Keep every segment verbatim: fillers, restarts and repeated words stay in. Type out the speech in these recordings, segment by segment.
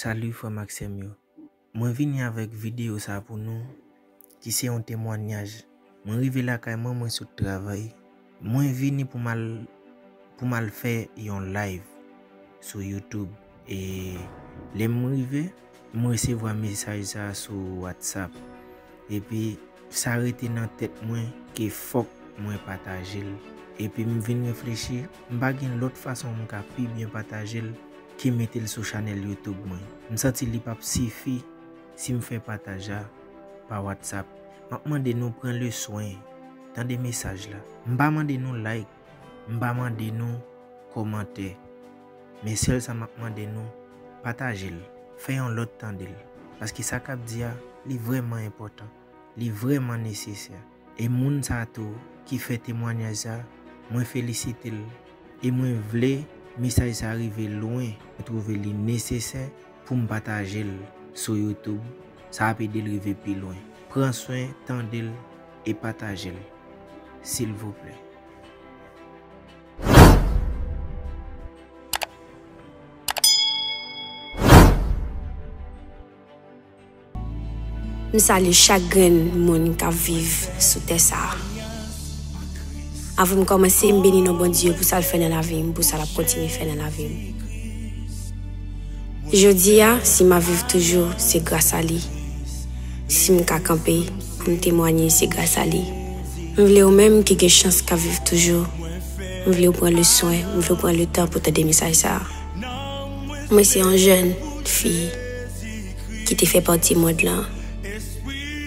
Salut frè m ak sè m yo. Mwen vini avèk videyo sa pou nou, ki se yon temwanyaj. Mwen rive lakay mwen, mwen sot travay. Mwen vini pou m al, pou m al fè yon live sou YouTube. E lè m rive, m resevwa mesaj sa sou WhatsApp. Epi sa rete nan tèt mwen ke fòk mwen pataje l. Epi m vin reflechi, m pa gen lòt fason m ka pi byen pataje l ke mete l sou chanèl YouTube mwen. M santi li p ap sifi si m fè pataj la pa WhatsApp. M ap mande nou pran le swen, tande mesaj la. M pa mande nou like, m pa mande nou kòmantè. Men sèl sa m ap mande nou, pataje l, fè yon lòt tande l. Paske sa k ap di a, li vrèman enpòtan, li vrèman nesesè. E moun sa tou ki fè temwanyaj sa, mwen felisite l. E mwen vle mesaj sa rive lwen. Mwen twouve li nesesè pou m pataje l sou YouTube. Sa ap ede l rive pi lwen. Pran swen, tande l e pataje l, silvouplè. M salye chak grenn moun k ap viv sou tè sa a. Avan m kòmanse, m beni non Bondye pou sa l fè nan lavi m, pou sa l ap kontinye fè nan lavi m. Jodi a, si m ap viv toujou, se gras a li. Si m ka kanpe pou m temwanye, se gras a li. M vle ou menm ki gen chans k ap viv toujou, m vle w pran le swen, m vle w pran le tan pou tande mesaj sa a. Mwen se yon jèn fi ki te fè pati mond lan,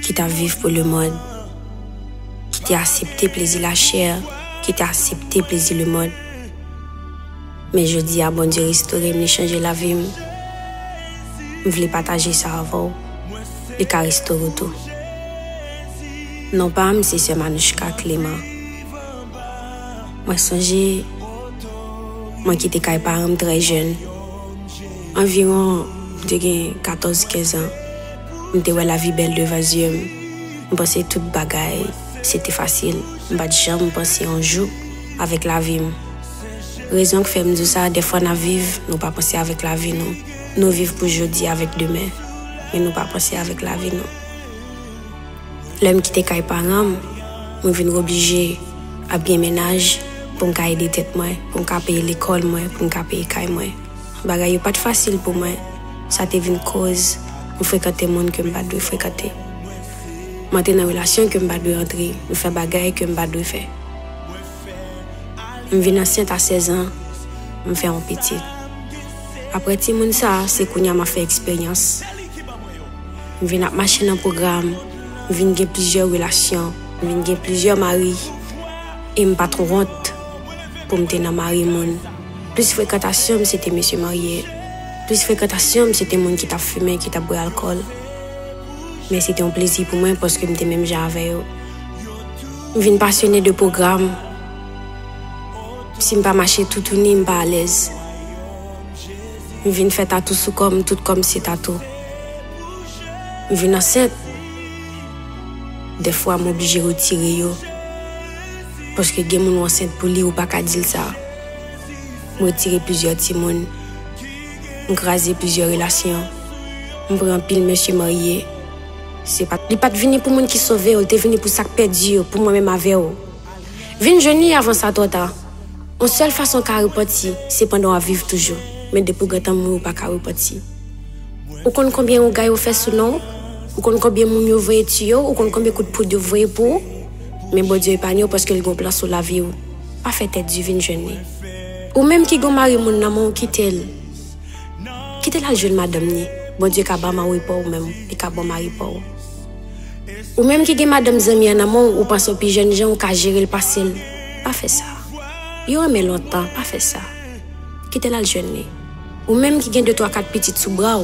ki t ap viv pou lemonn, ki te aksepte plezi lachè, ki te aksepte plezi lemonn. Men jodi a, Bondye restore m, li chanje lavi m. M vle pataje sa avè w. Li ka restore w tou. Non pa m, se sè Manouchka Clément. Mwen sonje, mwen kite kay paran m trè jèn. Anviwon, m te gen katòz, kenz an. M te wè lavi bèl devan zye m. M panse tout bagay, se te fasil. M pa t janm panse yon jou avèk lavi m. Rezon k fè m di w sa, dèfwa n ap viv, nou pa panse avèk lavi nou. Nou viv pou jodi avèk demen, men nou pa panse avèk lavi nou. Lè m kite kay paran m, mwen vin oblije ap gen mennaj pou m ka ede tèt mwen, pou m ka peye lekòl mwen, pou m ka peye kay mwen. Bagay yo pa t fasil pou mwen. Sa te vin koz m frekante moun ke m pa t dwe frekante. M antre nan relasyon ke m pa t dwe antre. M fè bagay ke m pa t dwe fè. M vin ansent a sèz an, m fè yon pitit. Apre timoun sa a, se kounye a m ap fè eksperyans. M vin ap mache nan pwogram, m vin gen plizyè relasyon, m vin gen plizyè mari, e m pa t wont pou m te nan mari moun. Plis frekantasyon m, se te mesye marye. Plis frekantasyon m, se te moun ki t ap fimen, ki t ap bwè alkòl. Men se te yon plezi pou mwen paske m te menm jan avè yo. M vin pasyone de pwogram. Si m pa mache toutouni, m pa alèz. M vin fè tatou sou kò m, tout kò m se tatou. M vin ansent. Dèfwa, m oblije retire yo. Paske gen moun w ansent pou li, ou pa ka di l sa. M retire plizyè timoun. M kraze plizyè relasyon. M pran anpil mesye marye. Se pa, li pa t vini pou moun ki sove yo, li te vini pou sa k pèdi yo, pou mwen menm avè w. Vin jwenn li avan sa twò ta. Yon sèl fason w ka repanti, se pandan w ap viv toujou. Men depi w gentan mouri, ou pa ka repanti. Ou konn konbyen ougan yo fè sou non w? Ou konn konbyen moun yo voye tiye w? Ou konn konbyen kout poud yo voye pou ou? Men Bondye epanye w paske l gen yon plan sou lavi w. Pa fè tèt di, vin jwenn li. Ou menm ki gen mari moun nan men w, kite l. Kite l al jwenn madanm li. Bondye ka ba mari pa w menm, li ka ba w mari pa w. Ou menm ki gen madanm zanmi an nan men w, ou panse w pi jènjan, ou ka jere l pase l. Pa fè sa. Yo renmen lontan, pa fè sa. Kite l al jwenn li. Ou menm ki gen de, twa, kat pitit sou bra w,